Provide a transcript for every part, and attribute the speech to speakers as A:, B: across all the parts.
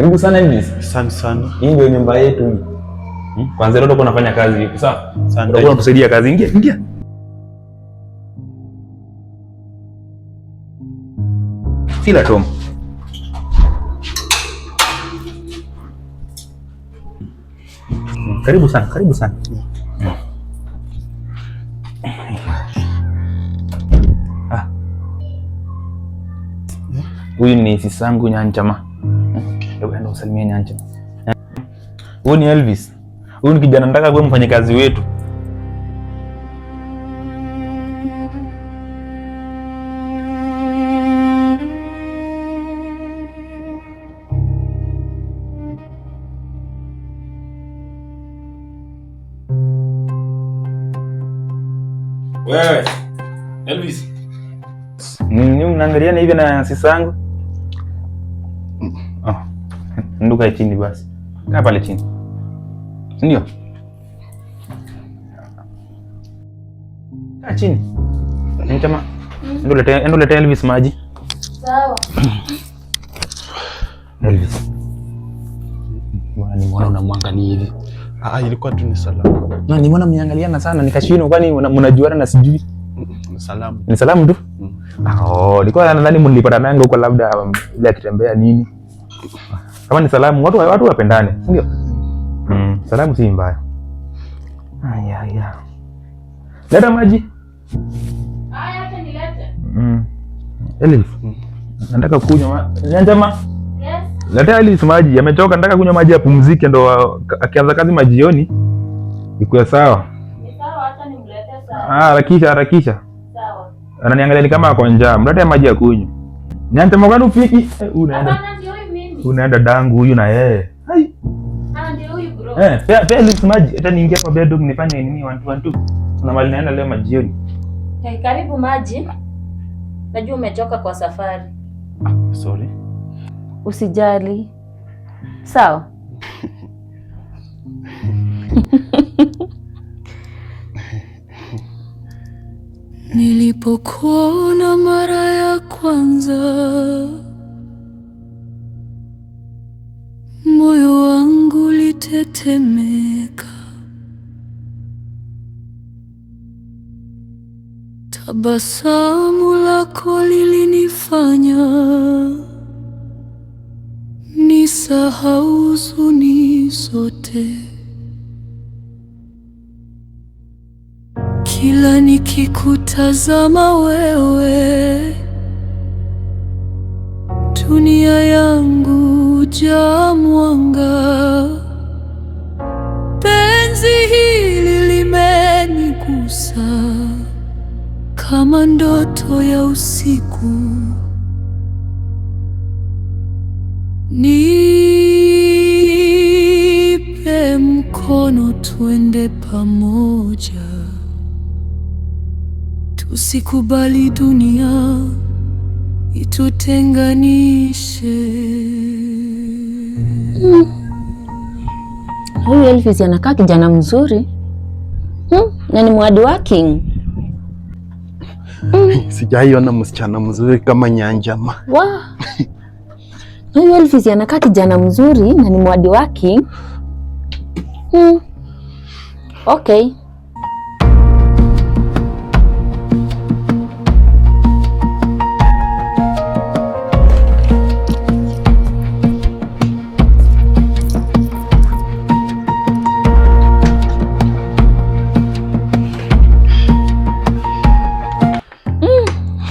A: Karibu sana Elvis.
B: Asante sana.
A: Hii ndio nyumba yetu hii. Kwanza leo utakuwa unafanya kazi huku, sawa?
B: Asante.
A: Utakuwa unatusaidia kazi. Ingia, ingia. Feel at home. Karibu sana, karibu sana. Ah. Huyu ni sisangu Nyanchama. Hebu enda usalimie Nyanchama. Huyu ni Elvis. Huyu ni kijana nataka kuwa mfanyakazi wetu. Wewe Elvis. Nini mnaangaliana hivi na sisangu? Oh. Nduka chini basi. Kaa pale chini. Si ndio? Kaa chini. Nchama. Endo leta Elvis maji.
C: Sawa.
A: Elvis. Bwana nimeona unamwangalia hivi.
B: Ah, ilikuwa tu ni salamu.
A: Na nimeona mniangaliana sana nikashindwa kwani mnajuana na sijui.
B: Ni salamu.
A: Ni salamu tu? Oh, nilikuwa nadhani mlipata nango huko labda ile akitembea nini. Kama ni salamu watu wapendane, si ndio? Salamu si mbaya. Aya ya. Leta maji.
C: Haya, acha nilete.
A: Elif. Nataka kunywa Nyanjama.
C: Yes.
A: Leta Elif maji, amechoka nataka kunywa maji apumzike ndo akianza kazi majioni ikuwe sawa.
C: Ni sawa, acha nimlete sawa.
A: Ah, harakisha harakisha.
C: Sawa.
A: Ananiangalia ni kama ako njaa. Mlete maji ya kunywa. Nyanjama kwani upiki? Unaenda.
C: Hapana, ndio huyu mimi.
A: Unaenda dangu huyu na yeye. Hai.
C: Ah, ndio huyu bro.
A: Pea Elif maji. Hata niingia kwa bedroom nifanye nini 1 2 1 2. Kuna mali naenda leo majioni.
C: Hey, karibu maji. Najua umechoka kwa safari.
B: Ah, sorry.
C: Usijali. Sawa.
D: Nilipokuona mara ya kwanza, moyo wangu ulitetemeka. Tabasamu lako lilinifanya nisahau huzuni zote. Kila nikikutazama wewe, dunia yangu hujaa mwanga. Penzi hili limenigusa kama ndoto ya usiku. Nipe mkono twende pamoja, tusikubali dunia itutenganishe.
C: Huyu Elvis anakaa kijana mzuri. Na ni mwadi working.
B: Sijaiona msichana mzuri kama Nyanjama.
C: Wow. Huyu Elvis anakaa kijana mzuri na ni mwadi working. Okay.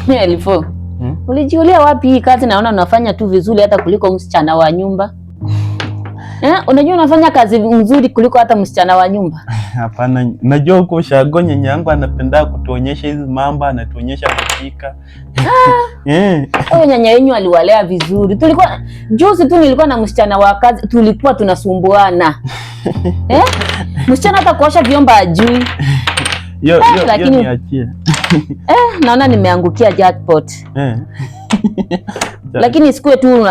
C: Elfo. Ulijiulia wapi hii kazi? Naona unafanya tu vizuri hata kuliko msichana wa nyumba. Unajua unafanya kazi nzuri kuliko hata msichana wa nyumba.
B: Hapana, najua huko ushago nyanya yangu anapenda kutuonyesha hizi mambo, anatuonyesha kupika.
C: Huyo nyanya yenu aliwalea vizuri. Tulikuwa juzi tu nilikuwa na msichana wa kazi, tulikuwa tunasumbuana. Msichana hata kuosha vyombo hajui.
B: Yo,
C: lakini-
B: niachie.
C: Naona nimeangukia jackpot. Lakini sikuwe tu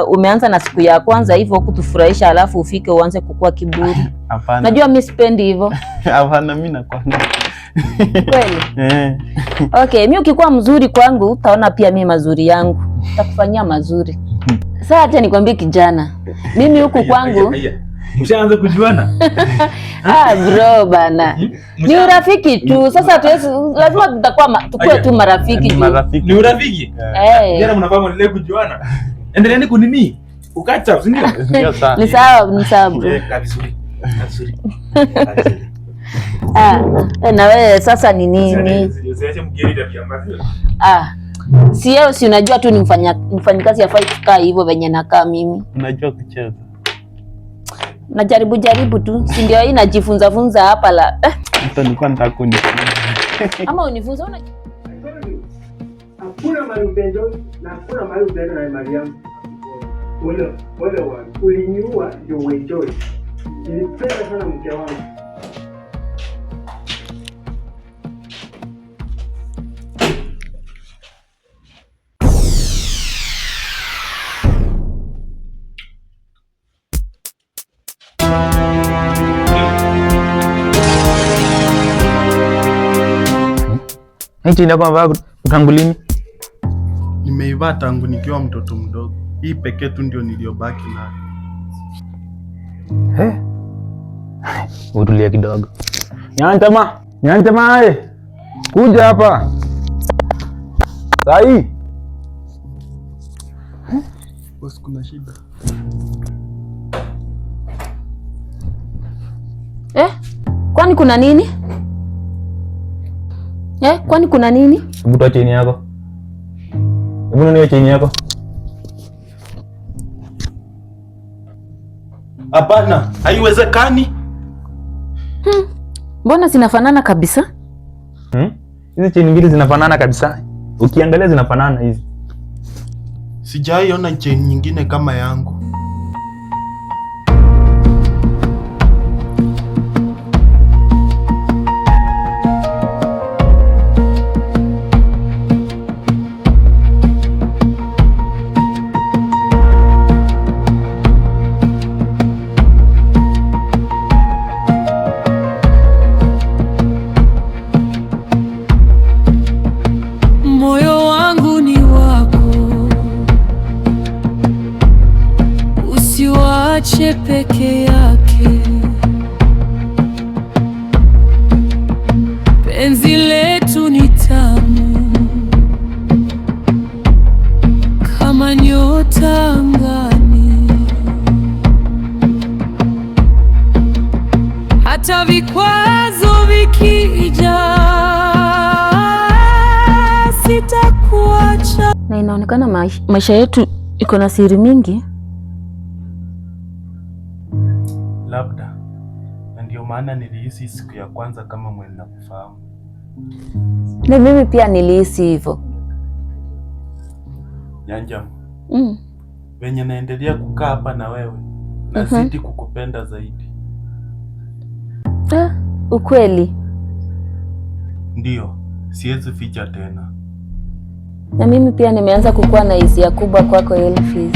C: umeanza na siku ya kwanza hivyo kutufurahisha alafu ufike uanze kukua kiburi.
B: Hapana.
C: Najua mimi sipendi hivyo.
B: Hapana, mimi nakwambia.
C: Kweli. Okay, mimi ukikuwa mzuri kwangu utaona pia mimi mazuri yangu. Nitakufanyia mazuri. Sasa acha nikwambie kijana, mimi huku kwangu
A: Mshaanza kujuana?
C: Ah, bro bana, ni urafiki tu. Sasa tuwezi, lazima tutakuwa tukue tu marafiki
B: Ni
C: tu.
B: marafiki.
A: Ni urafiki?
C: Eh.
A: Jana mnafaa muendelee kujuana. Endeleeni kunini? Ukacha, si ndio?
B: Ndio sana.
C: Ni sawa, ni sawa bro.
A: Eh, kaa vizuri. Kaa vizuri. Kaa vizuri.
C: Ah, na wewe sasa ni nini?
A: Usiache mgeni tabia mbaya.
C: Ah, si yeye, si unajua tu ni mfanyikazi hafai kukaa hivyo venye nakaa mimi.
B: Unajua kucheza.
C: Najaribu jaribu tu, si ndio hii najifunza funza hapa la.
B: Mtu nilikuwa nataka kunifunza.
C: Ama unifunza una
E: Hakuna mahali utaenjoy na hakuna mahali utaenda na mali yangu. Ole ole wangu. Uliniua ndio uenjoy. Nilipenda sana mke wangu.
A: Hii chini yako amevaa tangu lini?
B: Nimeivaa tangu nikiwa mtoto mdogo. Hii pekee tu ndio niliyobaki nayo.
A: Eh? Utulie kidogo. Nyantama, Nyantama eh. Kuja hapa. Sahi.
B: Boss, kuna shida.
C: Eh? Kwani kuna nini? Eh, kwani kuna nini?
A: Hebu toa chini yako. Hebu nani chini yako?
B: Hapana, haiwezekani.
C: Mbona zinafanana kabisa?
A: Hizi chini mbili zinafanana kabisa. Ukiangalia zinafanana hizi.
B: Sijaiona chain nyingine kama yangu.
D: Moyo wangu ni wako, usiwache peke yake. Penzi letu ni tamu kama nyota angani, hata vikwazo vikija, sitakuacha.
C: Na inaonekana maisha yetu iko na siri mingi.
B: Labda. Na ndio maana nilihisi siku ya kwanza kama mwenye nakufahamu.
C: Na mimi pia nilihisi hivyo.
B: Nyanja, venye naendelea kukaa hapa na wewe, nazidi kukupenda zaidi.
C: Ah, ukweli.
B: Ndio, siwezi ficha tena.
C: Na mimi pia nimeanza kukuwa na hisia kubwa kwako Elvis.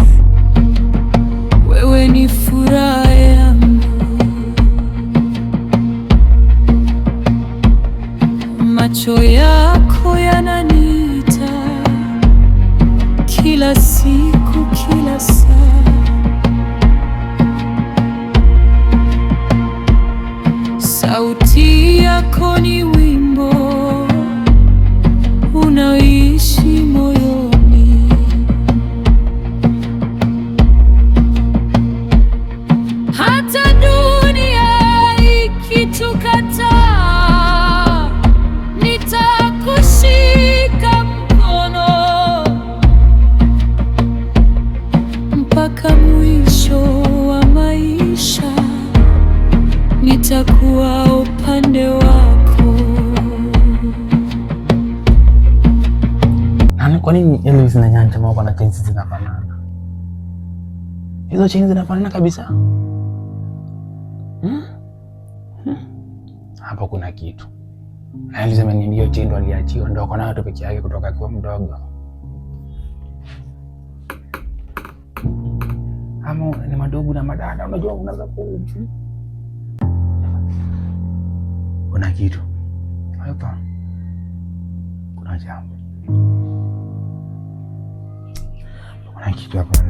D: Wewe ni furaha yangu, macho yako yananiita kila siku, kila saa. Sauti yako ni wimbo unaoishi moyoni. Hata dunia ikitukataa, nitakushika mkono mpaka mwisho wa maisha, nitakuwa upande wako.
A: Nani, kwa nini Elvis na Nyanja wako na chains zinafanana? Hizo chains zinafanana kabisa. Hapo kuna kitu. Na Elvis ameniambia hiyo chain ndo aliachiwa, ndo ako nayo tu peke yake kutoka akiwa mdogo. Ama ni madogo na madada, unajua unaweza ku kuna kitu hapa, kuna jambo, kuna kitu hapa.